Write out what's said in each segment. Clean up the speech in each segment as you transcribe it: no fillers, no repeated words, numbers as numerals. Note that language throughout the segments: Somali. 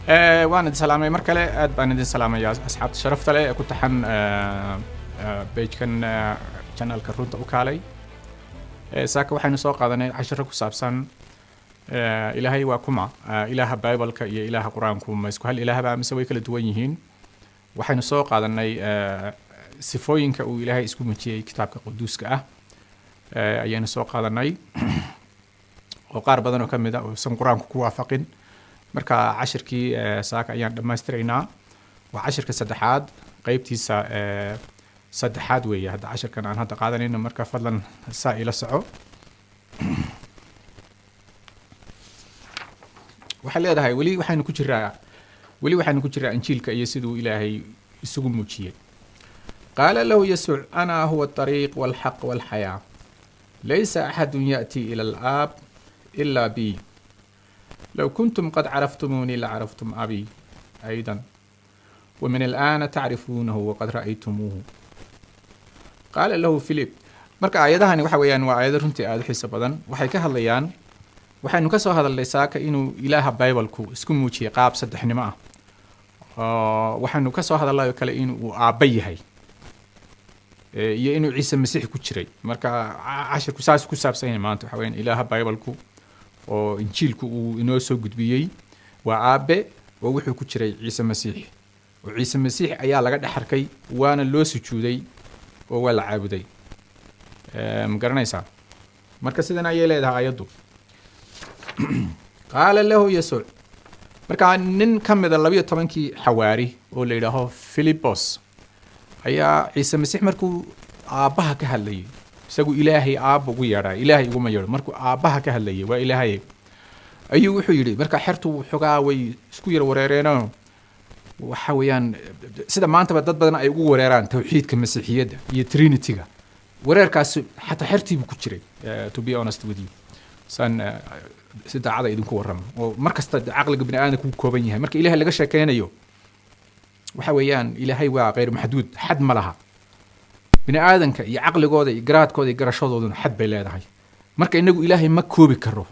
Waan idin salaamay mar kale, aad baan idin salaamayaa asxaabta sharafta leh ee ku taxan page-kan, channelka Runta u Kaalay. Saaka waxaynu soo qaadanay cashiro ku saabsan Ilaahay waa kuma, Ilaaha Bibleka iyo Ilaaha Qur-aanku ma isku hal ilaahba mise way kala duwan yihiin? Waxaynu soo qaadanay sifooyinka uu Ilaahay isku muujiyey kitaabka quduuska ah ayaynu soo qaadanay, oo qaar badan oo ka mid a uusan Qur-aanku ku waafaqin. Marka cashirkii saaka ayaan dhammaystiraynaa. Waa cashirka saddexaad, qeybtiisa saddexaad weeye hadda cashirkan aan hadda qaadanayno. Marka fadlan saa ila soco. Waxay leedahay, weli waxaynu ku jiraa Injiilka iyo siduu Ilaahay isugu muujiyey. قال له يسوع: أنا هو الطريق والحق والحياة، ليس أحد يأتي إلى الآب إلا بي. لو كنتم قد عرفتموني لعرفتم أبي أيضا، ومن الآن تعرفونه وقد رأيتموه. قال له فيليب. Marka aayadahani waxa weeyaan waa aayado runtii aada u xiiso badan. Waxay ka hadlayaan, waxaynu ka soo hadalnay saaka inuu Ilaaha Biblku isku muujiyey qaab saddexnimo ah, oo waxaynu ka soo hadalnay oo kale inuu aabba yahay iyo inuu Ciise Masiix ku jiray. Marka cashirku saas ku saabsan yahay maanta. Waxa weeyaan Ilaaha Biblku oo Injiilku uu inoo soo gudbiyey waa aabe, oo wuxuu ku jiray Ciise Masiix, oo Ciise Masiix ayaa laga dhex arkay, waana loo sujuuday oo waa la caabuday. Ma garanaysaa? Marka sidan ayay leedahay aayaddu: قال له يسوع. Marka nin ka mida 12-kii xawaari oo la yidhaaho Philipos ayaa Ciise Masiix markuu aabbaha ka hadlayay, isagu Ilaahay aabba ugu yeedhaa, Ilaahay uguma yeedho, markuu aabbaha ka hadlayay, waa Ilaahay, ayuu wuxuu yidhi. Marka xertu xogaa way isku yar wareereenoo, waxa weeyaan sida maantaba dad badan ay ugu wareeraan tawxiidka Masiixiyadda iyo Trinity-ga, wareerkaasi xataa xertiibuu ku jiray. To be honest with you, saan si daacada idinku warramo, oo mar kasta caqliga bini aadamka ku kooban yahay marka Ilaahay laga sheekeynayo, waxa weeyaan Ilaahay waa غير محدود, xad ma laha. Bini aadanka iyo caqligooda iyo garaadkooda iyo garashadooduna xad bay leedahay. Marka inagu Ilaahay ma koobi karo,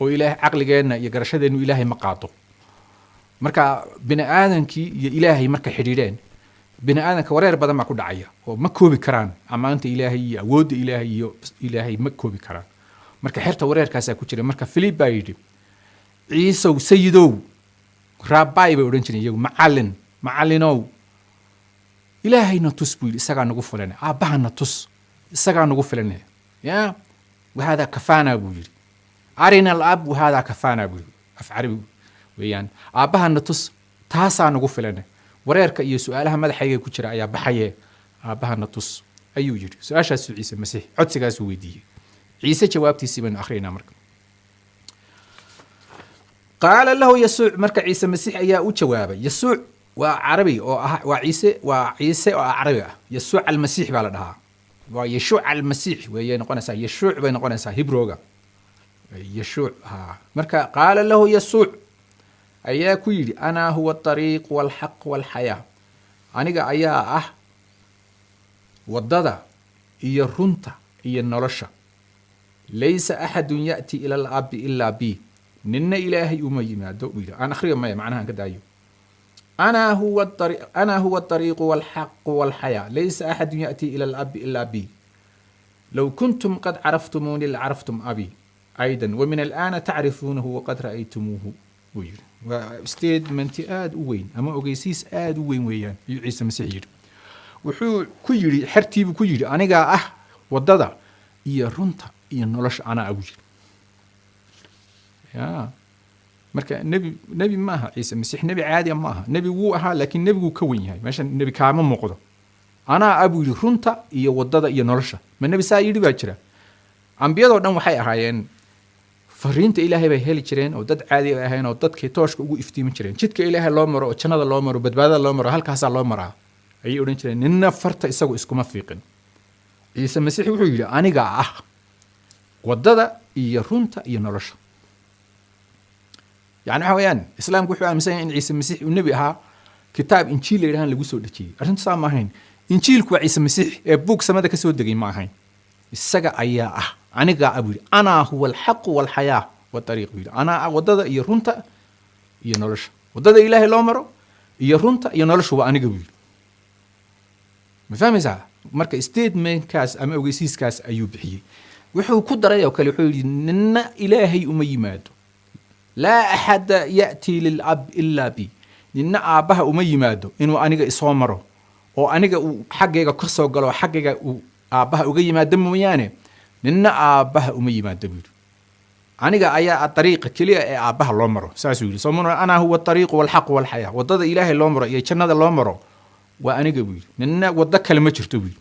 oo Ilaahay caqligeenna iyo garashadeennu Ilaahay ma qaado. Marka bini aadankii iyo Ilaahay markay xidhiidheen, bini aadanka wareer badan baa ku dhacaya, oo ma koobi karaan ammaanta Ilaahay iyo awoodda Ilaahay iyo Ilaahay ma koobi karaan. Marka xerta wareerkaasaa ku jira. Marka Philip baa yidhi: "Ciisow, sayidow," raabbaay bay odhan jireen iyagu, macallin, macallinow, Ilaahayna tus buu yidhi, isagaa nagu filan. Aabbahana tus, isagaa nagu filan. Ya وهذا كفانا buu yidhi. أرنا الآب وهذا كفانا buu yidhi. Af Carabi weeyaan. Aabbahana tus, taasaa nagu filan. Wareerka iyo su-aalaha madaxayga ku jira ayaa baxaye, aabbahana tus ayuu yidhi. Su-aashaasuu Ciise Masiix codsigaasuu weydiiyey. Ciise jawaabtiisii baynu akhriyaynaa marka. قال له يسوع. Marka Ciise Masiix ayaa u jawaabay. Yasuuc waa Carabi oo ah, waa Ciise, waa Ciise oo Carabi ah. Yasuuc Almasiix baa la dhahaa, waa Yashuuc Almasiix weeyay noqonaysaa, Yashuuc bay noqonaysaa Hibrooga, Yashuuc ha. Marka قال له يسوع ayaa ku yidhi: أنا هو الطريق والحق والحياة. Aniga ayaa ah waddada iyo runta iyo nolosha. ليس أحد يأتي إلى الآب إلا بي. Ninna Ilaahay uma yimaado buu yidhi. Aan akhriyo maya, macnaha aan ka daayo. أنا هو الطريق والحق والحياة، ليس أحد يأتي إلى الآب إلا بي. لو كنتم قد عرفتموني لعرفتم أبي أيضا، ومن الآن تعرفونه وقد رأيتموه buu yidhi. Waa statement aada u weyn ama ogeysiis aada u weyn weeyaan ayuu Ciise Masiix yidhi. Wuxuu ku yidhi xertiibuu ku yidhi: "Anigaa ah waddada iyo runta iyo nolosha, anaa agu yidhi." Ya marka nebi ma aha Ciise Masiix, nebi caadiya ma aha. Nebi wuu ahaa, laakiin nebiguu ka wen yahay. Meeshan nebi kaama muuqdo. "Anaa ah," buu yidhi, "runta iyo waddada iyo nolosha." Ma nebi saa yidhi baa jira? Ambiyadoo dhan waxay ahaayeen fariinta Ilaahay bay heli jireen, oo dad caadi ay ahayn, oo dadkay tooshka ugu iftiimin jireen jidka Ilaahay loo maro, oo jannada loo maro, badbaadada loo maro, halkaasaa loo maraa ayay odhan jireen. Ninna farta isagu iskuma fiiqin. Ciise Masiix wuxuu yidhi: "Anigaa ah waddada iyo runta iyo nolosha." Yani waxa weeyaan Islaamku wuxuu aaminsan yahay in Ciise Masiix uu nebi ahaa, kitaab Injiil la yidhahan lagu soo dejiyey. Arrintu saa ma ahayn. Injiilku waa Ciise Masiix ee buug samada ka soo degay ma ahayn. Isaga ayaa ah, "Anigaa ah," buu yidhi. أنا هو الحق والحياة والطريق buu yidhi. Anaa ah waddada iyo runta iyo nolosha. Waddada Ilaahay loo maro iyo runta iyo noloshu waa aniga, buu yidhi. Ma fahmaysaa? Marka statementkaas ama ogeysiiskaas ayuu bixiyey. Wuxuu ku daray oo kale, wuxuu yidhi, nina Ilaahay uma yimaado, laa axada ya'tii lilab ilaa bi. Nina aabbaha uma yimaado inuu aniga isoo maro oo aniga uu xaggayga ka soo galo oo xaggayga uu aabbaha uga yimaado mooyaane, nina aabbaha uma yimaado, buu yidhi. Aniga ayaa dariiqa keliya ee aabbaha loo maro, saasuu yidhi. Soomuna anaa huwa ariiqu walxaqu walxayaa. Waddada Ilaahay loo maro iyo jannada loo maro waa aniga, buu yidhi. Nina waddo kale ma jirto, buu yidhi,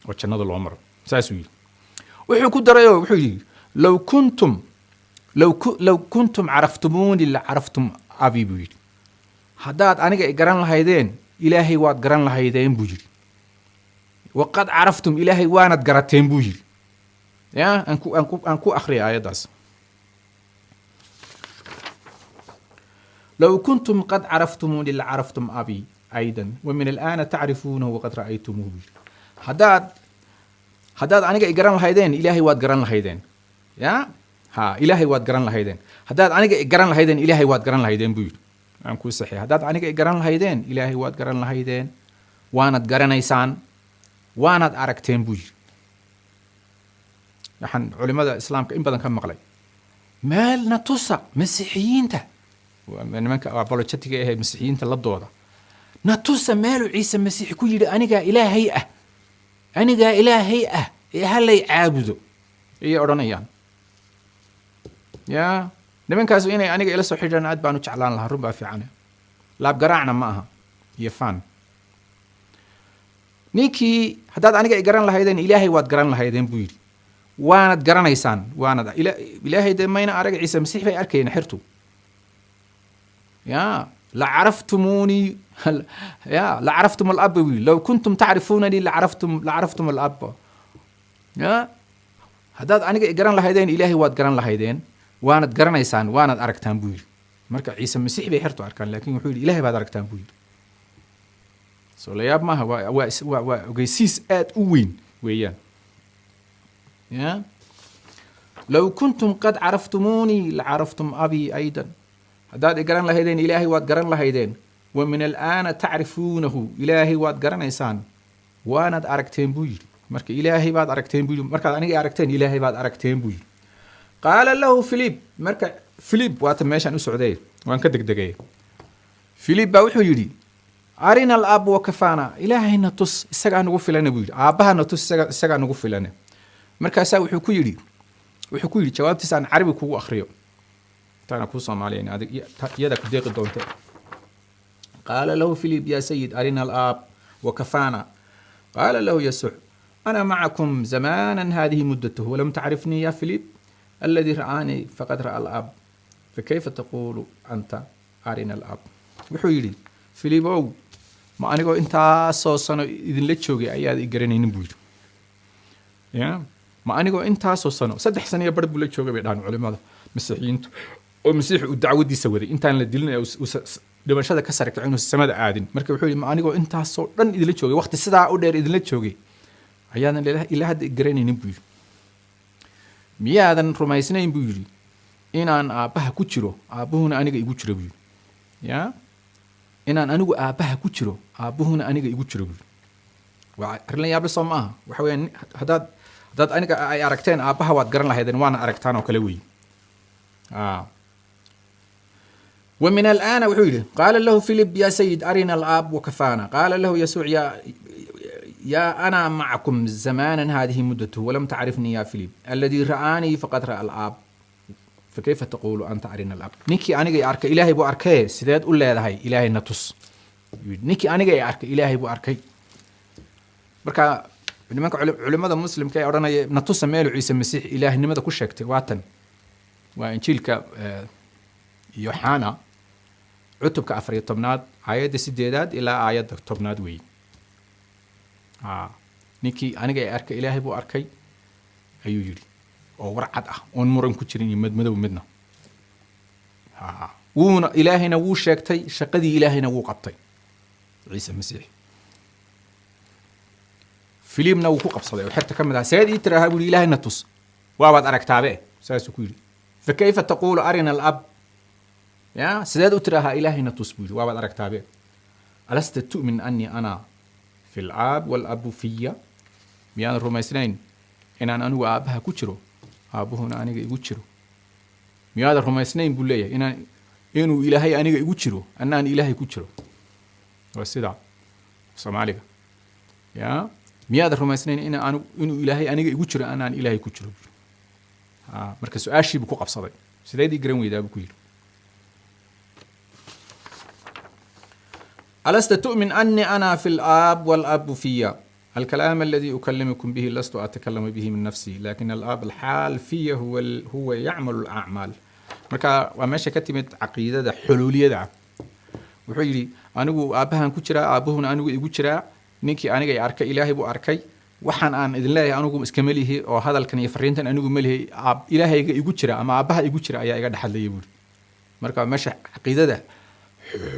oo jannada loo maro, saasuu yidhi. Wuxuu ku darayoo wuxuu yidhi, low kuntum caraftumuuni la caraftum abi, buu yidhi. Haddaad aniga i garan lahaydeen, Ilaahay waad garan lahaydeen, buu yidhi. Waqad caraftum, Ilaahay waanad garateen, buu yidhi. Ya aan ku akhriya aayaddaas. Low kuntum qad caraftumuuni la caraftum abi aydan wamin alaana tacrifuunahu waqad ra'aytumuuhu, buu yidhi. Haddaad aniga i garan lahaydeen, Ilaahay waad garan lahaydeen. Ya ha, Ilaahay waad garan lahaydeen. Haddaad aniga i garan lahaydeen, Ilaahay waad garan lahaydeen, buu yidhi. Aan kuu saxiix. Haddaad aniga i garan lahaydeen, Ilaahay waad garan lahaydeen, waanad garanaysaan, waanad aragteen, buu yidhi. Waxaan culimada Islaamka in badan ka maqlay, meel na tusa, Masiixiyiinta, waa nimanka apologetiga ahee Masiixiyiinta la dooda, na tusa meeluu Ciise Masiix ku yidhi, anigaa Ilaahay ah, anigaa Ilaahay ah ee halay caabudo, ayay odhanayaan. Ya nimankaasu inay aniga ila soo xidhaan aad baan u jeclaan lahaa. Run baa fiican, laab garaacna ma aha iyo fan. Ninkii, haddaad aniga i garan lahaydeen, Ilaahay waad garan lahaydeen, buu yidhi, waanad garanaysaan, waanad Ilaahay. Dee mayna arag, Ciise Masiix bay arkayeen xertu. Ya lacaraftumuni, ya lacaraftum alaba, buu yidhi. Low kuntum tacrifunanii lacaraftum alaba. Ya haddaad aniga i garan lahaydeen, Ilaahay waad garan lahaydeen, waanad garanaysaan, waanad aragtaan, buu yidhi. Marka Ciise Masiix bay xertu arkaan, laakiin wuxuu yidhi, Ilaahay baad aragtaan, buu yidhi. Soo la yaab maaha? Waa ogeysiis aad u weyn weeyaan. Ya low kuntum qad caraftumuunii lacaraftum abii aydan. Haddaad i garan lahaydeen, Ilaahay waad garan lahaydeen. Wa min alaana tacrifuunahu, Ilaahay waad garanaysaan, waanaad aragteen, buu yidhi. Marka Ilaahay baad aragteen, buu yidhi. Markaad aniga aragteen, Ilaahay baad aragteen, buu yidhi. Qaala lahu Philip. Marka Philip, waata meeshaan u socday, waan ka degdegay. Philip baa wuxuu yidhi, arina alab wakafaana. Ilaahayna tus, isagaa nagu filana, buu yidhi. Aabbahana tus, isagaa nagu filane. Markaasaa wuxuu ku yidhi, jawaabtiisa aan Carabi kugu akriyo, intaana kuu Soomaaliyan, adig iyada ku deeqi doonte. Qaala lahu Philip, ya sayid, arina alaab wakafaana. qaala lahu yasuuc, ana macakum zamanan hadihi muddatuhu walam tacrifnii ya Philip? alladii ra'aanii faqad ra'a alab, fakayfa taqulu anta arina alab? Wuxuu yidhi, Philipow, ma anigoo intaasoo sano idinla joogay ayaad i garanaynin, buu yidhi. Ya ma anigoo intaasoo sano, 3 sano iyo bar buu la joogay, bay dhahan culimada Masiixiyiintu, oo Masiixu uu dacwadiisa waday intaan la dilin ee dhimashada ka sare kacin, inuu samada aadin. Marka wuxuu yidhi, ma anigoo intaasoo dhan idinla joogay, waqti sidaa u dheer idinla joogay, ayaadan ilaa hadda i garanaynin, buu yidhi. Miyaadan rumaysnayn, buu yidhi, inaan aabbaha ku jiro, aabbuhuna aniga igu jiro, buu yidhi. Ya inaan anigu aabbaha ku jiro, aabbuhuna aniga igu jiro, buu yidhi. Waa arrin la yaable, soo ma aha? Waxa weeyaan, haddaad aniga ay aragteen, aabbaha waad garan lahaydeen, waana aragtaan oo kale weeye. ومن الآن, wuxuu yidhi, qaala lahu Philip, ya sayid, arina alaab wakafaana. qaala lahu yasuuc, ya ana macakum zamanan hadihi muddatuhu walam tacrifnii ya Philip? alladii ra'aanii faqad ra'a alaab, fakayfa taqulu anta arina alaab? Ninkii aniga i arkay, Ilaahay buu arkay, sideed u leedahay, Ilaahay na tus? Ninkii aniga i arkay, Ilaahay buu arkay. Marka nimanka culimada Muslimka ee odhanaya, na tusa meelu Ciise Masiix ilaahnimada ku sheegtay, waatan, waa Injiilka Yoxana, cutubka 14aad, aayadda 8aad ilaa aayadda 10aad weeye. Ninkii aniga i arkay, Ilaahay buu arkay, ayuu yidhi, oo war cad ah oon muran ku jirin iyo madmadow midna. Wuuna Ilaahayna wuu sheegtay, shaqadii Ilaahayna wuu qabtay Ciise Masiix. Filibna wuu ku qabsaday oo xerta ka mid aha. Seed ii tiraahaa, buu yidhi, Ilaahayna tus, waabaad aragtaabe? Saasuu ku yidhi. Fakayfa taquulu arina alab? Ya sideed u tiraahaa Ilaahayna tus buu yidhi? Waabaad aragtaabe. ألست تؤمن أني أنا في الآب والآب في? Miyaadan rumaysnayn inaan anigu Aabbaha ku jiro, Aabbuhuna aniga igu jiro? Miyaadan rumaysnayn buu leeyahay inuu Ilaahay aniga igu jiro, annaan Ilaahay ku jiro? Waa sida Soomaaliga. Ya miyaadan rumaysnayn in anigu inuu Ilaahay aniga igu jiro, anaan Ilaahay ku jiro? Ha, marka su-aashiibuu ku qabsaday. Sideed ii garan weydaa buu ku yidhi. ألست تؤمن أني أنا في الآب والآب في? الكلام الذي أكلمكم به لست أتكلم به من نفسي، لكن الآب الحال في هو يعمل الأعمال. Marka waa meesha ka timid caqiidada xuluuliyada ah. Wuxuu yidhi anigu Aabbahan ku jiraa, Aabbuhuna anigu igu jiraa. Ninkii aniga i arkay Ilaahay buu arkay. Waxaan aan idin leeyahay anigu iskama lihi, oo hadalkan iyo fariintan anigu ma lihi. Ilaahayga igu jira ama Aabbaha igu jira ayaa iga dhexadlaya buuri. Marka meesha caqiidada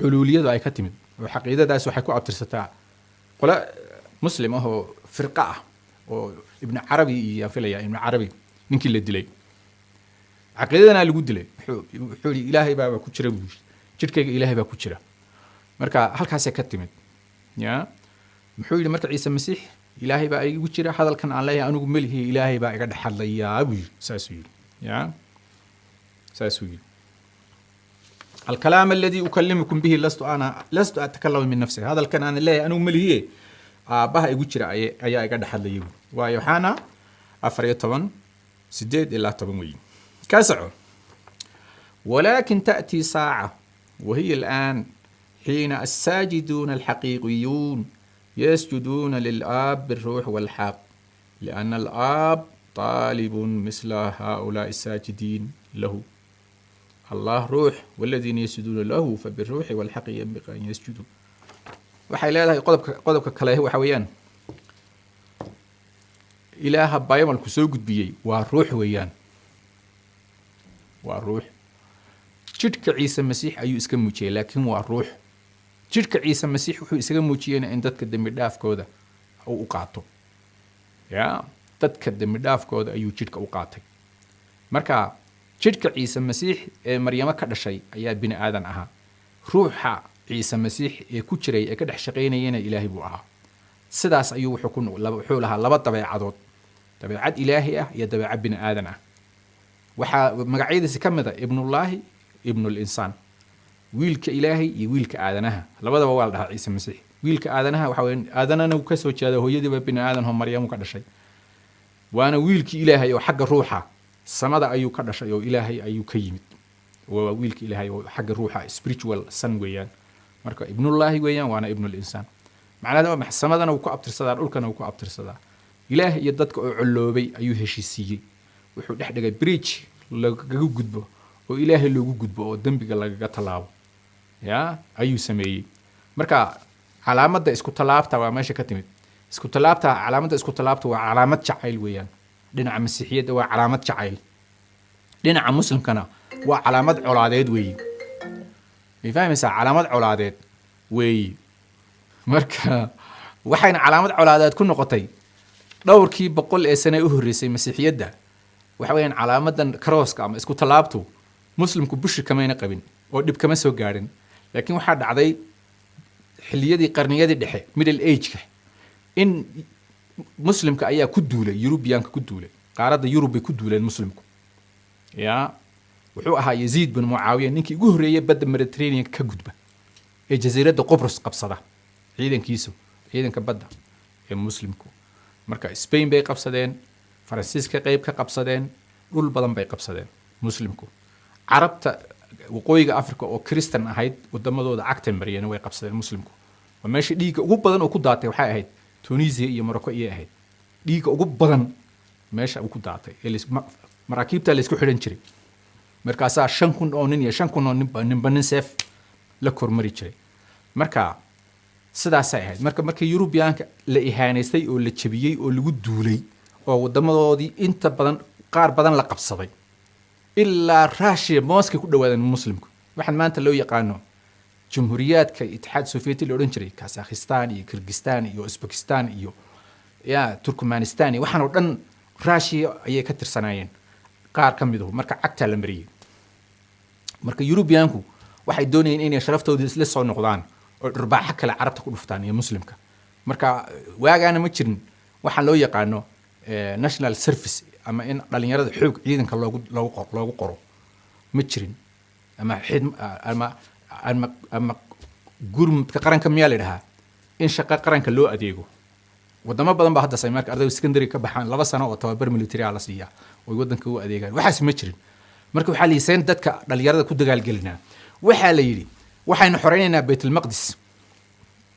xuluuliyadu ay ka timid, oo caqiidadaas waxay ku abtirsataa qole Muslim ah oo firqa ah oo Ibnu Carabi iyo filaya Ibnu Carabi ninkii la dilay caqiidadanaa lagu dilay. Wuxuu yidhi Ilaahay baaba ku jira buu yidhi, jidhkayga Ilaahay baa ku jira. Marka halkaasay ka timid. Ya muxuu yidhi marka Ciise Masiix? Ilaahay baa igu jira, hadalkan aan leeyahay anigu melihi, Ilaahay baa iga dhex hadlayaa buu yidhi. Saasuu yidhi. Ya saasuu yidhi: الكلام الذي أكلمكم به لست أتكلم من نفسي. هذا الكلام أنا لا أنا ملهي Aabbaha igu jira ayaa iga dhex hadlayay buuri. Waa Yooxana 14:8 ilaa 10 weyi. Ka soco. ولكن تأتي ساعة وهي الآن حين الساجدون الحقيقيون يسجدون للآب بالروح والحق، لأن الآب طالب مثل هؤلاء الساجدين له. الله روح، والذين يسجدون له فبالروح والحق ينبغي أن يسجدوا. Waxay leedahay qodobka kale waxa weeyaan Ilaaha Baybalku soo gudbiyey waa ruux weeyaan, waa ruux. Jidhka Ciise Masiix ayuu iska muujiyey, laakiin waa ruux. Jidhka Ciise Masiix wuxuu isaga muujiyeyna in dadka dembi dhaafkooda uu u qaato. Ya dadka dembi dhaafkooda ayuu jidhka u qaatay. Marka jidhka Ciise Masiix ee Maryamo ka dhashay ayaa bini aadan ahaa. Ruuxa Ciise Masiix ee ku jiray ee ka dhex shaqaynayana Ilaahay buu ahaa. Sidaas ayuu wuxuu ku wuxuu lahaa laba dabeecadood, dabeecad Ilaahi ah iyo dabeecad bini aadan ah. Waxaa magacyadiisi ka mid a Ibnullaahi, Ibnulinsaan, wiilka Ilaahay iyo wiilka aadanaha, labadaba waa la dhahaa Ciise Masiix. Wiilka aadanaha waxa weeye aadanana uu kasoo jeeda, hooyadiiba bini aadan oo Maryamu ka dhashay. Waana wiilkii Ilaahay oo xagga ruuxa samada ayuu ka dhashay oo Ilaahay ayuu ka yimid. Waa wiilka Ilaahay oo xagga ruuxa spiritual son weeyaan. Marka Ibnullaahi weeyaan, waana Ibnulinsaan. Macnaheeda waa maxay? Samadana wuu ku abtirsadaa, dhulkana wuu ku abtirsadaa. Ilaah iyo dadka oo colloobay ayuu heshiisiiyey. Wuxuu dhex dhigay bridge lagaga gudbo oo Ilaahay loogu gudbo oo dembiga lagaga tallaabo ya ayuu sameeyey. Marka calaamadda isku tallaabta waa meesha ka timid. Isku tallaabta, calaamadda isku tallaabta waa calaamad jacayl weeyaan. Dhinaca Masiixiyadda waa calaamad jacayl, dhinaca Muslimkana waa calaamad colaadeed weeyi. May fahmaysaa? Calaamad colaadeed weeyi. Marka waxayna calaamad colaadeed ku noqotay dhowrkii boqol ee sane u horreysay Masiixiyadda. Waxa weeyaan calaamadan karooska ama isku tallaabtu Muslimku bushi kamayna qabin oo dhib kama soo gaadhin. Laakiin waxaa dhacday xilliyadii qarniyadii dhexe, Middle Age-ka, in Muslimka ayaa ku duulay Yurubiyaanka, ku duulay qaaradda Yurub bay ku duuleen Muslimku. Ya wuxuu ahaa Yaziid bin Mucaawiya ninkii ugu horreeyay badda Mediterranean ka gudba ee jasiiradda Qobrus qabsada. Ciidankiisu, ciidanka badda ee Muslimku, marka Spain bay qabsadeen, Faransiiska qeyb ka qabsadeen, dhul badan bay qabsadeen Muslimku. Carabta waqooyiga Africa oo Kristan ahayd wadamadooda cagta mariyeen, way qabsadeen Muslimku. Waa meesha dhiigga ugu badan oo ku daatay waxay ahayd Tunisia iyo Morocco iyay ahayd dhiigga ugu badan meesha uu ku daatay ee maraakiibta laysku xidhan jiray. Markaasaa 5,000 oo nin iyo 5,000 oo ninba ninba nin seef la kormari jiray. Marka sidaasay ahayd. Marka markii Yurubiyaanka la ihaanaystay oo la jebiyey oo lagu duulay oo wadamadoodii inta badan qaar badan la qabsaday, ilaa Russia Moscow ku dhawaadeen Muslimku, waxaan maanta loo yaqaano Jumhuuriyaadka Itixaad Sovieti la odhan jiray, Kazakhistan iyo Kirgistan iyo Uzbekistan iyo ya Turkmanistan iyo waxaan oo dhan Russia ayay ka tirsanaayeen qaar ka miduhu. Marka cagtaa la mariyey. Marka Yurubiyaanku Waxay doonayeen inay sharaftoodii isla soo noqdaan oo dhurbaaxo kale Carabta ku dhuftaan iyo Muslimka. Marka waagaana ma jirin waxaan loo yaqaano national service ama in dhalinyarada xoog ciidanka loogu qoro ma jirin, ama xid ama gurmudka qaranka miyaa la idhahaa, in shaqo qaranka loo adeego. Wadamo badan baa hadda samey, marka ardaydu secondary ka baxaan 2 sano oo tababar military ah la siiyaa oy wadanka u adeegaan. Waxaas ma jirin. Marka waxaa la yidhi, seen dadka dhalinyarada ku dagaalgelinaa? Waxaa la yidhi, waxaynu xoreynaynaa Baytulmaqdis,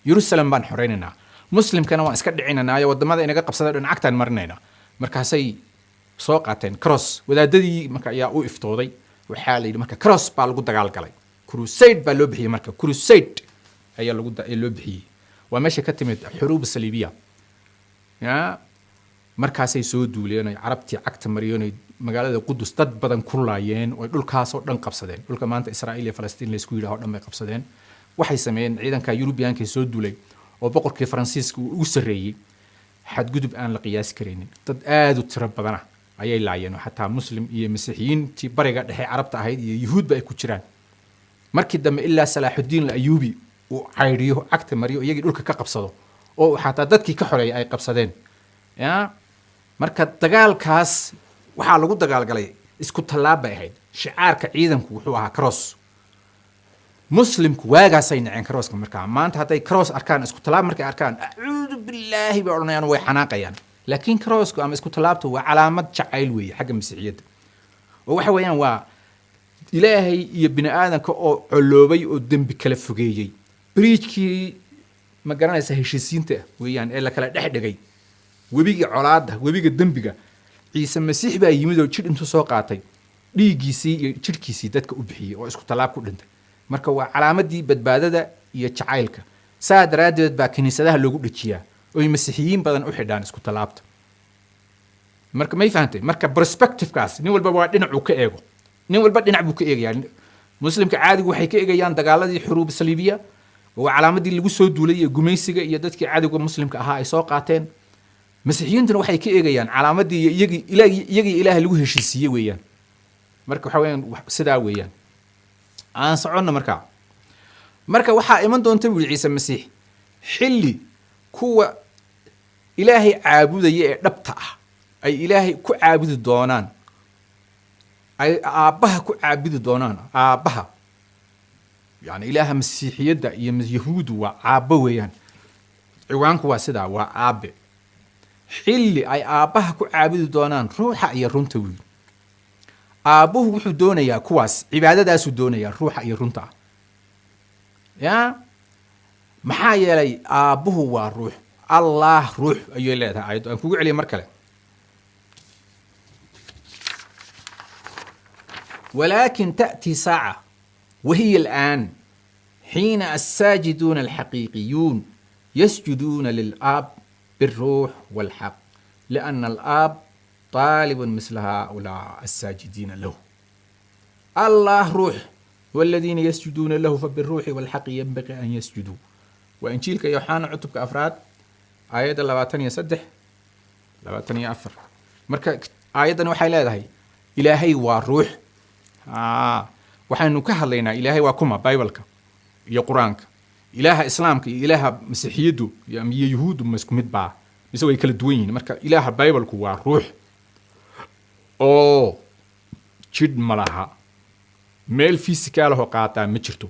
Yerusalem baan xoreynaynaa, Muslimkana waan iska dhicinanaayo, wadamada inaga qabsada dhan cagtaan marinaynaa. Markaasay soo qaateen cross. Wadaadadii marka ayaa u iftooday. Waxaa la yidhi, marka cross baa lagu dagaalgalay, crusade baa loo bixiyey. Marka crusade ayaa loo bixiyey, waa meesha ka timid xuruub saliibiya ya. Markaasay soo duuleen oy Carabtii cagta mariyeen oy magaalada Qudus dad badan ku laayeen oy dhulkaasoo dhan qabsadeen. Dhulka maanta Israa'iil iyo Falastiin laysku yidhaho dhan bay qabsadeen. Waxay sameeyeen ciidanka Yurubiyaanka soo duulay oo boqorkii Faransiiska uu ugu sarreeyey xadgudub aan la qiyaasi karaynin. Dad aada u tiro badana ayay laayeen oo xataa Muslim iyo Masiixiyiintii Bariga Dhexe Carabta ahayd iyo Yuhuudba ay ku jiraan. Markii dambe ilaa Salaaxudiin Ayuubi uu caydhiyo, cagta mariyo, iyagii dhulka ka qabsado oo uu xataa dadkii ka xoreeyay ay qabsadeen ya. Marka dagaalkaas waxaa lagu dagaalgalay isku tallaab bay ahayd. Shicaarka ciidanku wuxuu ahaa cross. Muslimku waagaasay naceen crosska. Markaa maanta hadday cross arkaan, isku tallaab markay arkaan, acuudu billaahi bay odhanayaan, way xanaaqayaan. Laakiin crossku ama isku tallaabtu waa calaamad jacayl weeye xagga Masiixiyadda, oo waxa weeyaan waa Ilaahay iyo bini aadanka oo coloobay oo dembi kala fogeeyey, bridgekii ma garanaysa heshiisiinta weeyaan ee la kala dhex dhigay webigii colaadda, webiga dembiga. Ciise Masiix baa yimid oo jidh intuu soo qaatay dhiiggiisii iyo jidhkiisii dadka u bixiyey oo isku tallaab ku dhintay. Marka waa calaamadii badbaadada iyo jacaylka. Saa daraaddeed baa kiniisadaha loogu dhejiyaa oy Masiixiyiin badan u xidhaan isku tallaabta. Marka may fahantay? Marka perspectivekaas nin walba waa dhinacuu ka eego, nin walba dhinac buu ka eegayaa. Muslimka caadigu waxay ka eegayaan dagaaladii xuruub saliibiya oo calaamadii lagu soo duulay iyo gumaysiga iyo dadkii cadowga Muslimka ahaa ay soo qaateen. Masiixiyiintuna waxay ka eegayaan calaamadii iyo iyagii iyagii Ilaahay lagu heshiisiiyey weeyaan. Marka waxa weeyaan sidaa weeyaan. Aan soconno markaa. Marka waxaa iman doonta, buu yidhi Ciise Masiix, xilli kuwa Ilaahay caabudaya ee dhabta ah ay Ilaahay ku caabudi doonaan, ay Aabbaha ku caabudi doonaan. Aabbaha, yani Ilaaha Masiixiyadda iyo Yahuuddu waa aabbo weeyaan. Ciwaanku waa sidaa, waa aabe. Xilli ay Aabbaha ku caabudi doonaan ruuxa iyo runta wiil. Aabbuhu wuxuu doonayaa kuwaas, cibaadadaasuu doonayaa ruuxa iyo runta ah ya. Maxaa yeelay Aabbuhu waa ruux, Allah ruux ayay leedahay aayaddu. Aan kugu celiya mar kale. ولكن تأتي ساعة وهي الآن حين الساجدون الحقيقيون يسجدون للآب بالروح والحق، لأن الآب طالب مثل هؤلاء الساجدين له. الله روح، والذين يسجدون له فبالروح والحق ينبغي أن يسجدوا. Waa Injiilka Yooxana, cutubka afraad, aayadda 23, 24. Marka aayaddan waxay leedahay Ilaahay waa ruux. Waxaynu ka hadlaynaa Ilaahay waa kuma Bibleka iyo Qur-aanka. Ilaaha Islaamka iyo Ilaaha Masiixiyaddu iyo Yuhuuddu ma isku mid baa mise way kala duwan yihiin? Marka Ilaaha Biblku waa ruux oo jidh ma laha, meel physical ahoo qaataa ma jirto,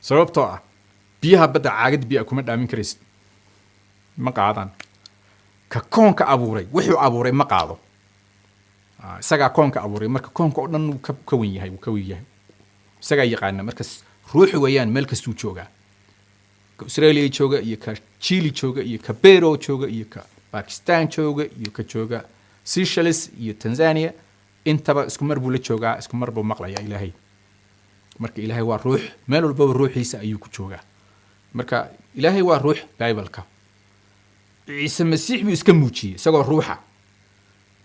sababtoo ah biyaha badda caagad biya kuma dhaamin karaysid, ma qaadaan. Ka koonka abuuray wuxuu abuuray ma qaado. Isagaa koonka abuuray, marka koonka oo dhan wuu ka wen yahay, wuu ka wen yahay, isagaa yaqaana. Marka ruuxu weeyaan, meel kastuu joogaa, ka Australia jooga iyo ka Chile jooga iyo ka Peru jooga iyo ka Pakistan jooga iyo ka jooga Seychelles iyo Tanzania, intaba isku mar buu la joogaa, isku mar buu maqlayaa Ilaahay. Marka Ilaahay waa ruux, meel walbaba ruuxiisa ayuu ku joogaa. Marka Ilaahay waa ruux. Bibleka Ciise Masiix buu iska muujiyey isagoo ruuxa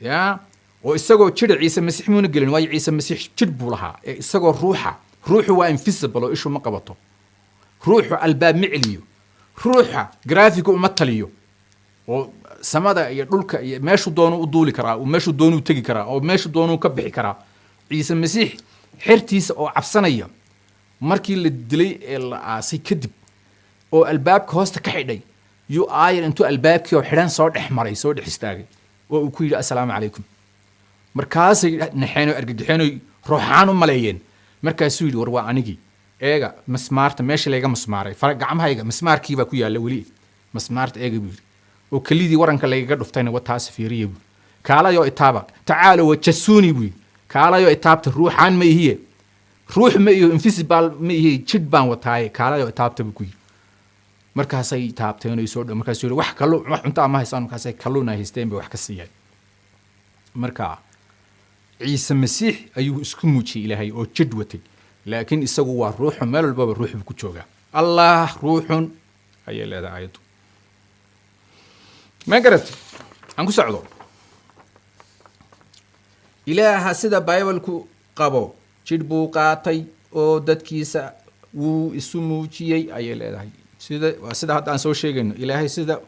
ya, oo isagoo jira Ciise Masiix muuna gelin, waayo Ciise Masiix jidh buu lahaa. Ee isagoo ruuxa, ruuxu waa invisible oo ishu ma qabato, ruuxu albaab ma celiyo, ruuxa gravity uma taliyo, oo samada iyo dhulka iyo meeshuu doonuu u duuli karaa oo meeshuu doonuu tegi karaa oo meeshuu doonuu ka bixi karaa. Ciise Masiix xertiisa oo cabsanaya Markii la dilay ee la aasay kadib oo albaabka hoosta ka xidhay, yuu aayar intuu albaabkii oo xidhan soo dhex maray, soo dhex istaagay oo uu ku yidhi, "Assalaamu calaykum." Markaasay naxeen oo argagixeen oy ruuxaan u maleeyeen. Markaasuu yidhi, "War waa anigii, eega masmaarta meesha layga masmaaray, fara gacmahayga masmaarkii baa ku yaalla weli, masmaarta eega," buu yidhi, "oo kelidii waranka laygaga dhuftayna wataas, fiiriya," buu. "Kaalayoo itaaba, tacaalo wajasuuni," buu yidhi, "kaalayoo itaabta, ruuxaan ma ihiye, ruux ma iho, invisible ma ihiye, jidh baan wataaye, kaalayoo itaabta," buu ku yidhi. Markaasay taabteen oy soo dhow. Markaasuu yidhi, "Wax kalluun, wax cunto ama haystaan?" Markaasay kalluun ay haysteen bay wax ka siiyeen. Marka Ciise Masiix ayuu isku muujiyey Ilaahay oo jidh watay, laakiin isagu waa ruuxu, meel walbaba ruux buu ku joogaa. Allah ruuxun ayay leedahay ayaddu. Ma garat? Aan ku socdo. Ilaaha sida Bible-ku qabo jidh buu qaatay oo dadkiisa wuu isu muujiyey, ayay leedahay. Sida waa sida hadda aan soo sheegayno. Ilaahay, sida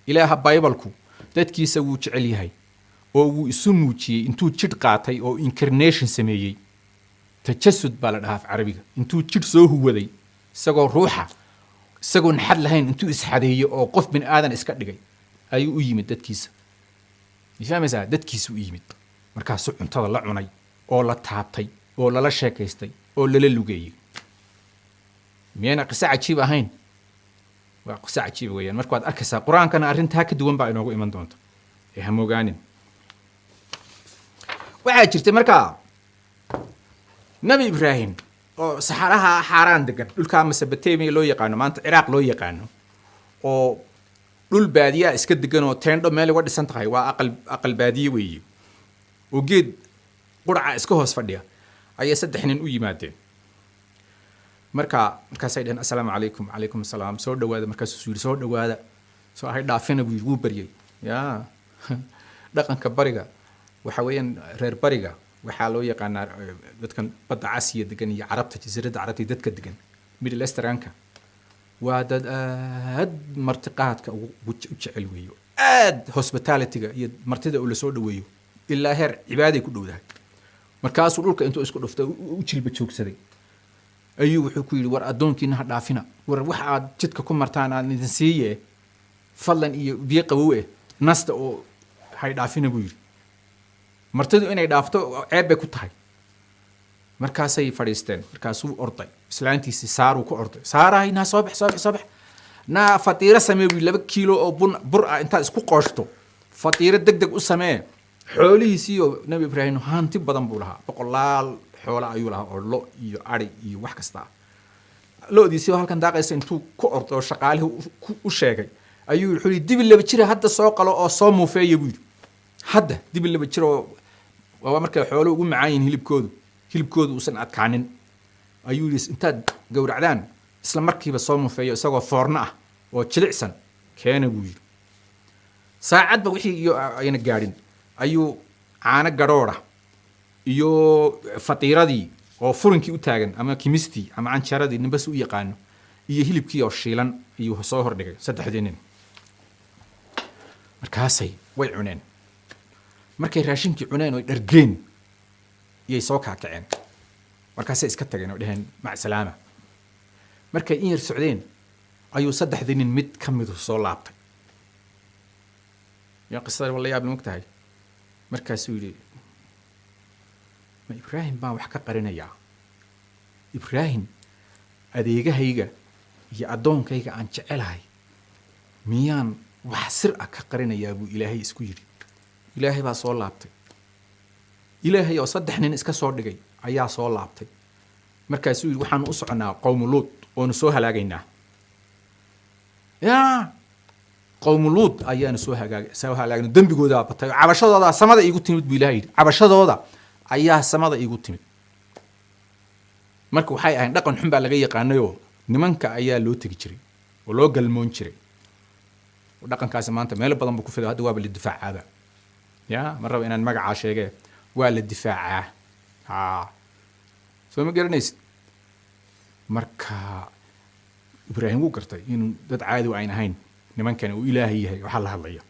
Ilaaha Bible-ku, dadkiisa wuu jecel yahay oo wuu isu muujiyey intuu jidh qaatay oo incarnation sameeyey. Tajasud baa la dhahaa af Carabiga. Intuu jidh soo huwaday isagoo ruuxa, isagoon xad lahayn, intuu isxadeeyey oo qof bini aadan iska dhigay ayuu u yimid dadkiisa. Ma fahmaysaa? Dadkiisa u yimid. Markaasuu cuntada la cunay oo la taabtay oo lala sheekaystay oo lala lugeeyey. Miyayna qiso cajiib ahayn? Waa qiso cajiib weeyaan. Marka waad arkaysaa, Qur-aankana arrintaa ka duwan baa inoogu iman doonta ee hamogaanin. Waxaa jirtay markaa Nabi Ibraahim oo saxaraha Xaaraan degan, dhulkaa Mesopotamia loo yaqaano, maanta Ciraaq loo yaqaano, oo dhul baadiyaa iska degan oo teendho meel uga dhisan tahay, waa aqal baadiye weeye, oo geed quraca iska hoos fadhiya, ayay saddex nin u yimaadeen. Marka markaasay dheheen, "Assalaamu calaykum." "Calaykum assalaam, soo dhawaada." Markaasuu yidhi, "Soo dhawaada, soo hay dhaafina," buu yidhi. Wuu baryey. Ya dhaqanka bariga waxa weeyaan, reer bariga waxaa loo yaqaanaa dadkan Badda Casiya degan iyo Carabta, Jasiiradda Carabta iyo dadka degan Middle Eastern-ka, waa dad aad martiqaadka ugu u jecel weeyo, aad hospitality-ga iyo martida uu lasoo dhaweeyo, ilaa heer cibaaday ku dhowdahay. Markaasuu dhulka intuu isku dhuftay u jilba joogsaday ayuu wuxuu ku yidhi, "War addoonkiina ha dhaafina, war wax aad jidka ku martaan aan idin siiye, fadlan, iyo biyo qabow eh, nasta oo hay dhaafina," buu yidhi. Martidu inay dhaafto ceeb bay ku tahay. Markaasay fadhiisteen. Markaasuu orday, islaantiisii Saaruu ku orday, "Saarahay, naa soo bax, soo bax, soo bax, naa fatiiro samee," buu. 2 kiilo oo bun bur ah intaad isku qooshto fatiiro deg deg u samee. Xoolihiisiiyo Nabi Ibraahim hanti badan buu lahaa, boqolaal xoola ayuu lahaa oo lo iyo ari iyo wax kasta ah. Lo'diisii oo halkan daaqaysa intuu ku orday oo shaqaalihii u sheegay ayuu wuxuu yidhi, "Dibi 2 jira hadda soo qalo oo soo muufeeya," buu yidhi. "Hadda dibi 2 jir oo waa markay xoolo ugu macaan yihiin hilibkoodu, hilibkoodu uusan adkaanin," ayuu yidhi, "intaad gowracdaan isla markiiba soo muufeeyo isagoo foorno ah oo jilicsan keena," buu yidhi. Saacadba wixii iyo ayna gaadhin ayuu caano gadhoodha iyo fatiiradii oo furinkii u taagan, ama kimistii ama canjeeradii, ninbas u yaqaano, iyo hilibkii oo shiilan ayuu soo hordhigay saddexdii nin. Markaasay way cuneen. Markay raashinkii cuneen oy dhargeen iyay soo kaakaceen. Markaasay iska tageen oo dheheen, "Mac salaama." Markay in yar socdeen ayuu saddexdii nin mid ka midu soo laabtay. Yaa qisada wala yaab ma tahay? Markaasuu yidhi, "Ma Ibraahim baan wax ka qarinayaa? Ibraahim adeegahayga iyo addoonkayga aan jecelahay miyaan wax sir ah ka qarinayaa?" buu Ilaahay isku yidhi. Ilaahay baa soo laabtay. Ilaahay oo saddex nin iska soo dhigay ayaa soo laabtay. Markaasuu yidhi, "Waxaanu u soconaa qowmu Luud oonu soo halaagaynaa. Yaa qowmu Luud ayaanu soo halaagna, dembigoodaa batay oo cabashadoodaa samada iigu timid," buu Ilahay yidhi. "Cabashadooda ayaa samada iigu timid." Marka waxay ahayn dhaqan xun baa laga yaqaanayoo nimanka ayaa loo tegi jiray oo loo galmoon jiray. Dhaqankaasi maanta meelo badan buu ku fiday. Hadda waaba la difaacaaba. Ya ma raba inaan magacaa sheege, waa la difaacaa. Ha soo ma garanaysid? Marka Ibraahim wuu gartay inuu dad caadi ayn ahayn nimankani, uu Ilaahay yahay waxaa la hadlaya.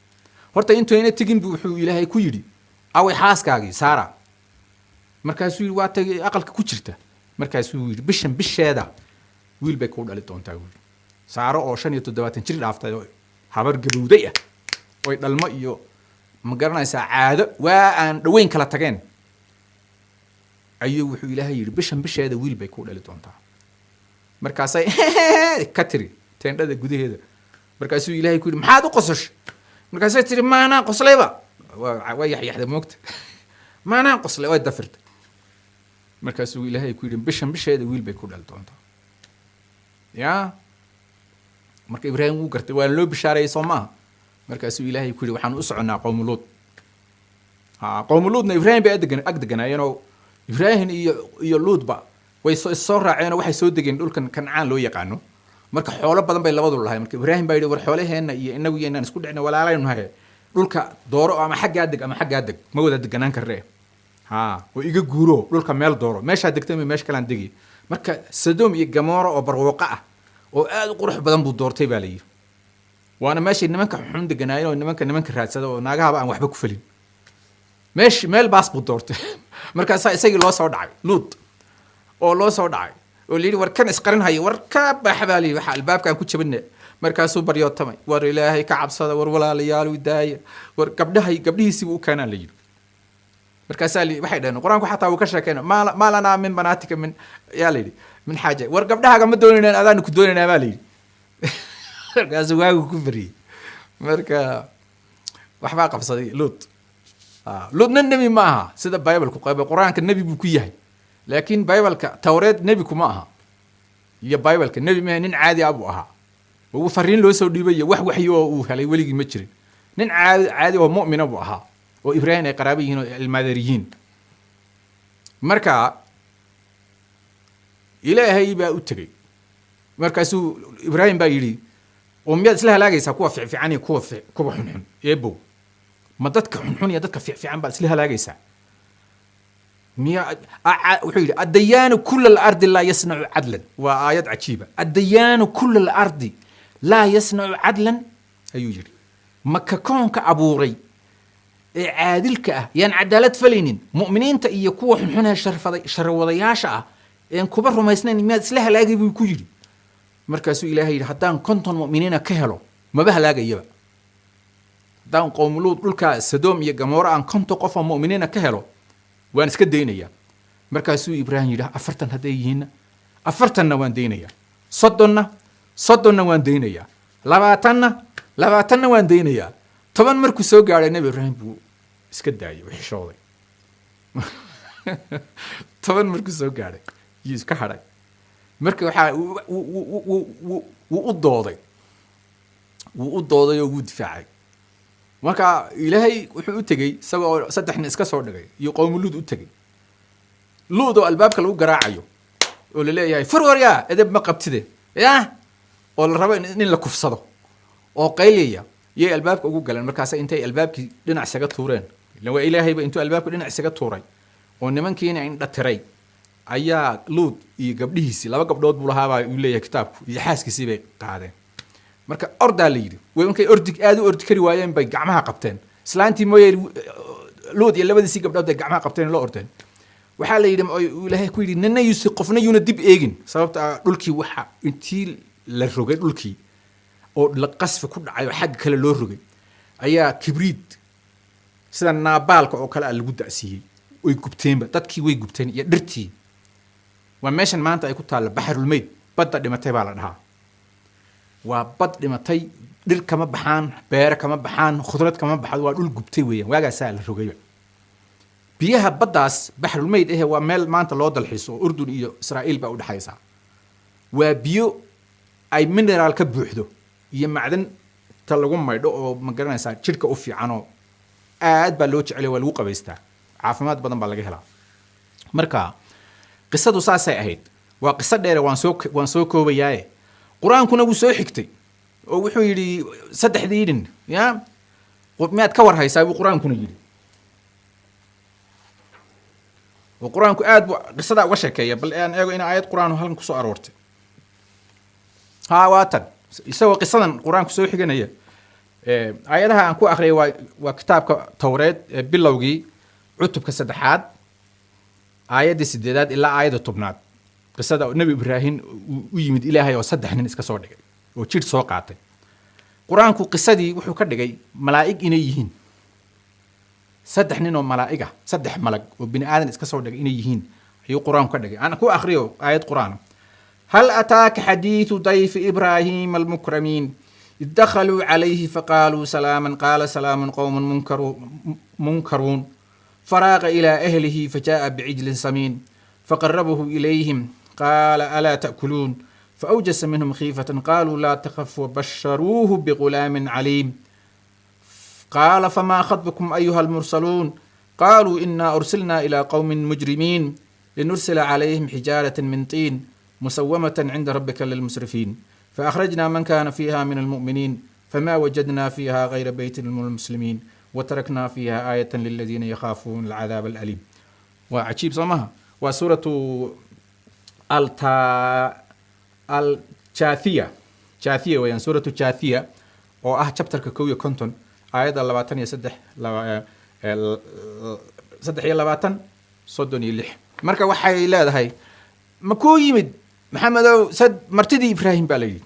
Horta intayna tegin bu wuxuu Ilaahay ku yidhi, "Away xaaskaagii Saara?" Markaasuu yidhi, "Waa tagay, aqalka ku jirta." Markaasuu yidhi, "Bishan bisheeda wiil bay kuu dhali doontaa," buu yidhi. Saaro oo 75 jir dhaaftay oo habar gabowday ah oy dhalmo iyo, ma garanaysaa, caado waa aan dhoweyn kala tageen, ayuu wuxuu Ilaahay yidhi, "Bishan bisheeda wiil bay kuu dhali doontaa." Markaasay ka tiri teendhada gudaheeda. Markaasuu Ilaahay ku yidhi, "Maxaad u qososhay?" Markaasay tiri, "Maanaa qoslayba." Waa yaxyaxda moogta. "Maanaa qoslay?" Way dafirtay. Markaasuu Ilaahay ku yidhi, "Bishan bisheeda wiil bay ku dhali doontaa." Ya, marka Ibraahim wuu gartay, waa loo bishaarayay, soo maaha? Markaasuu Ilaahay ku yidhi, "Waxaan u soconnaa qowmu Luud." Ha, qowmu Luudna Ibraahim bay ag deganaayeenoo Ibraahim iyo Luudba way soo issoo raaceenoo waxay soo degeen dhulkan Kancaan loo yaqaano. Marka xoolo badan bay labadu lahay. Marka Ibraahim baa yidhi, "War xoolaheenna iyo inagu yaynaan isku dhicna, walaalaynu nahay. Dhulka dooro, ama xaggaa deg ama xaggaa deg, ma wada deganaan karree. Ha, oo iga guuro, dhulka meel dooro, meeshaa degtay ma meesha kalaan degi." Marka Sodom iyo Gamora oo barwooqo ah oo aad u qurux badan buu doortay, baa la yidhi. Waana meeshay nimanka xun deganaayeen oo nimanka raadsada oo naagahaba aan waxba ku falin. Meesh meel baas buu doortay. Markaasaa isagii loo soo dhacay, Luut oo loo soo dhacay oo la yidhi, "War kan isqarin haya, war ka baxa," baa la yidhi, "waxa albaabkaan ku jabine." Markaasuu baryootamay, "War Ilaahay ka cabsada, war walaalayaal, daaya, war gabdhahay." Gabdhihiisii buu u keenaa, la yidhi. Markaasaa waxay dhaheen, Qur-aanku xataa wuu ka sheekeyna, "Maa lanaa min banaatika min," yaa la yidhi, "min xaaja. War gabdhahaaga ma doonaynaan, adaanu ku doonaynaa," baa la yidhi. Markaasuu waagu ku bariyey. Marka waxbaa qabsaday Luut. Luutna nebi ma aha sida Bible-ku qaba. Qur-aanka nebi buu ku yahay, laakiin Bible-ka Towreed nebi kuma aha iyo Bible-ka nebi maaha. Nin caadi ah buu ahaa oo fariin loo soo dhiibay iyo wax waxyi oo uu helay weligii ma jirin. Nin caadi caadi oo mu'mina buu ahaa oo Ibraahim ay qaraabo yihiin oo ilmaadeer yihiin. Marka Ilaahay baa u tegey. Markaasuu Ibraahim baa yidhi, "Oo miyaad isla halaagaysaa kuwa fiicfiican iyo kuwa xunxun, Eebow? Ma dadka xunxun iyo dadka fiicfiican baad isla halaagaysaa miya?" Wuxuu yidhi, "Addayaanu kula alardi laa yasnacu cadlan." Waa aayad cajiiba. "Addayaanu kula alardi laa yasnacu cadlan," ayuu yidhi. Maka koonka abuuray ee caadilka ah yaan cadaalad falaynin? Mu'miniinta iyo kuwa xunxun ee sharfaday sharwadayaasha ah een kuba rumaysnayn miyaad isla halaagay, buu ku yidhi. Markaasuu Ilaahay yidhi, "Haddaan 50 mu'miniina ka helo, maba halaagayaba. Haddaan qowmuluud dhulka Sadoom iyo Gamoora aan 50 qof oo mu'miniina ka helo, waan iska daynayaa." Markaasuu Ibraahim yidhi, "40 hadday yihiinna?" "40-na waan daynayaa, 30-na, 30-na waan daynayaa, 20-na, 20-na waan daynayaa." 10 markuu soo gaadhay, Nebi Ibraahim buu iska daayay oo xishooday. 10 markuu soo gaadhay yuu iska hadhay. Marka waxaa wuu u dooday, wuu u dooday oo wuu difaacay. Marka Ilaahay wuxuu u tegey isagoo saddex nin iska soo dhigay iyo qowmu Luud u tegey. Luud oo albaabka lagu garaacayo oo laleeyahay, "Fur, waryaa, edeb ma qabtide ya," oo la rabo in la kufsado oo qaylaya, yay albaabka ugu galeen. Markaasa intay albaabkii dhinac isaga tuureen, ila waa Ilaahayba, intuu albaabka dhinac isaga tuuray oo nimankiina indha tiray, ayaa Luud iyo gabdhihiisii, laba gabdhood buu lahaabaa uu leeyahay kitaabku, iyo xaaskiisii bay qaadeen. Marka ordaa la yidhi. Way markay ordi aada u ordi kari waayeen bay gacmaha qabteen islaantii mooye. Luud iyo labadiisii gabdhood bay gacmaha qabteen, loo ordeen. Waxaa la yidhi oo Ilaahay ku yidhi, "Nina yuusi qofna yuuna dib eegin," sababta ah dhulkii waxa intii la rogay dhulkii oo la qasfi ku dhacay oo xagga kale loo rogay, ayaa kibriid sida naabaalka oo kale ah lagu da'siiyey. Way gubteenba dadkii, way gubteen iyo dhirtii. Waa meeshan maanta ay ku taalla Baxrulmeyd, badda dhimatay baa la dhahaa. Waa bad dhimatay, dhir kama baxaan, beere kama baxaan, khudrad kama baxdo, waa dhul gubtay weeyaan. Waagaasaa la rogayba biyaha baddaas Baxrulmeyd ehe. Waa meel maanta loo dalxiiso oo Urdun iyo Israa'iil baa udhexaysa. Waa biyo ay mineral ka buuxdo iyo macdanta lagu maydho oo, ma garanaysaa, jidhka u fiicanoo aad baa loo jecelya, waa lagu qabaystaa, caafimaad badan baa laga helaa. Marka qisadu saasay ahayd. Waa qiso dheere, waan soo koobayaaye. Qur-aankuna wuu soo xigtay oo wuxuu yidhi, saddexdii nin ya miyaad ka war haysaa, buu Qur-aankuna yidhi. Oo Qur-aanku aad buu qisadaa uga sheekeeya. Bal aan eego in aayad Qur-aan halkan kusoo aroortay. Ha, waa tan, isagoo qisadan Qur-aanku soo xiganaya. Aayadaha aan ku akhriyay waa kitaabka Towreed ee bilowgii, cutubka saddexaad, aayadda sideedaad ilaa aayadda 10aad. Qisada Nebi Ibraahim u yimid Ilaahay oo saddex nin iska soo dhigay oo jidh soo qaatay, Qur-aanku qisadii wuxuu ka dhigay malaa'ig inay yihiin, saddex nin oo malaa'ig ah, saddex malag oo bini aadan iska soo dhigay inay yihiin ayuu Qur-aanku ka dhigay. Aan ku akhriyo aayad Qur-aan: هل أتاك حديث ضيف إبراهيم المكرمين إذ دخلوا عليه فقالوا سلاما قال سلام قوم منكرون فراغ إلى أهله فجاء بعجل سمين فقربه إليهم قال ألا تأكلون فأوجس منهم خيفة قالوا لا تخف وبشروه بغلام عليم قال فما خطبكم أيها المرسلون قالوا إنا أرسلنا إلى قوم مجرمين لنرسل عليهم حجارة من طين مسومة عند ربك للمسرفين فأخرجنا من كان فيها من المؤمنين فما وجدنا فيها غير بيت من المسلمين وتركنا فيها آية للذين يخافون العذاب الأليم. وعجيب صمها. وسورة الجاثية، جاثية ويان، سورة جاثية oo ah chapterka 51, aayadda 23, 23, 36. Marka waxay leedahay: ma kuu yimid, Maxamedow, sad martidii Ibraahim baa la yidhi.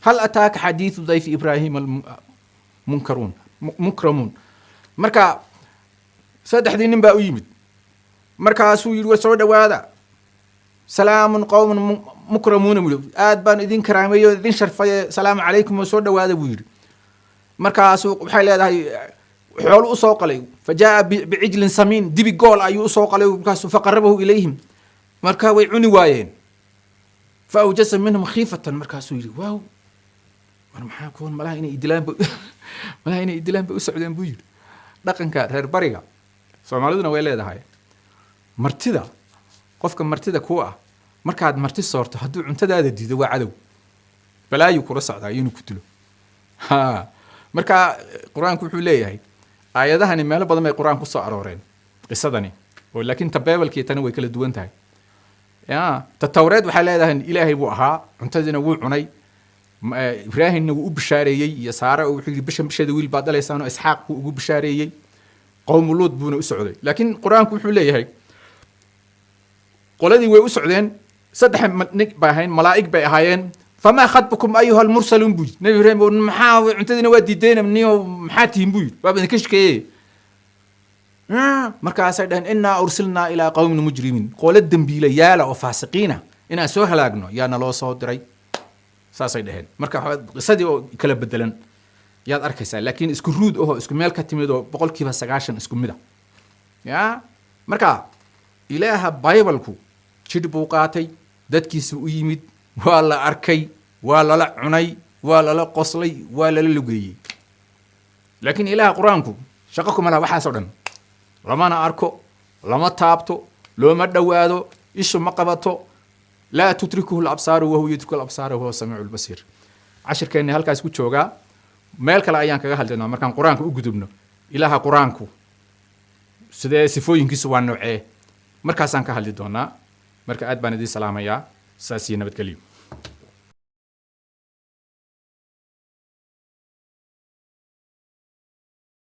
هل أتاك حديث ضيف إبراهيم المنكرون مكرمون. Marka saddexdii nin baa u yimid, markaasuu yidhi: "War soo dhawaada." "سلام قوم مكرمون" buu yidhi. "Aad baan idin karaameeyo, idin sharfaye, salaamu calaykum oo soo dhawaada," buu yidhi. Markaasuu, waxay leedahay, xoolu usoo qalay. فجاء بعجل سمين, dibi gool ayuu usoo qalay. Markaasuu فقربه إليهم, marka way cuni waayeen. فأوجس منهم خيفة, markaasuu yidhi: "Waaw, war maxaa kuwan? Malaha inay idilaan bay u socdeen," buu yidhi. Dhaqanka reer bariga Soomaaliduna way leedahay martida. Qofka martida ku ah, markaad marti soorto, hadduu cuntadaada diido, waa cadow, balaayuu kula socdaa inuu ku dilo. Ha, marka Qur-aanku wuxuu leeyahay, aayadahani meelo badan bay Qur-aan kusoo arooreen qisadani oo, laakiin ta Bible-kii tani way kala duwan tahay. Ya ta Towreed waxay leedahay Ilaahay buu ahaa, cuntadiina wuu cunay, Ibraahimna wuu u bishaareeyey iyo Saare, oo wuxuu yidhi: "Bishan bisheeda wiil baad dhalaysaan," oo Isxaaq buu ugu bishaareeyey. Qowmu Luud buuna u socday. Laakiin Qur-aanku wuxuu leeyahay qoladii way u socdeen, saddex nig bay ahayn, malaa'ig bay ahaayeen. "فما خطبكم أيها المرسلون" buu yidhi Nabi Ibraahim. "Maxaa cuntadiina waa diideen niyo, maxaa tihiin?" buu yidhi. "Waaba idinka shikeeye." Markaasay dhaheen: "إنا أرسلنا إلى قوم مجرمين," qolo dembiilayaala oo faasiqiina inaan soo halaagno yaa naloo soo diray, saasay dhaheen. Marka qisadii oo kala bedelan yaad arkaysaa, laakiin isku ruud ahoo isku meel ka timid oo 90% isku mid a. Ya marka Ilaaha Bible-ku jidh buu qaatay, dadkiisu u yimid, waa la arkay, waa lala cunay, waa lala qoslay, waa lala lugeeyey. Laakiin Ilaaha Qur-aanku shaqo kuma laha waxaasoo dhan. Lamana arko, lama taabto, looma dhowaado, ishu ma qabato. لا تدركه الأبصار وهو يدرك الأبصار وهو السميع البصير. Cashirkeenni halkaas ku joogaa. Meel kale ayaan kaga hadlaynaa markaan Qur-aanka u gudubno. Ilaaha Qur-aanku sidee, sifooyinkiisu waa noocee, markaasaan ka hadli doonaa. Marka aad baan idiin salaamayaa, saas iyo nabadgelyo.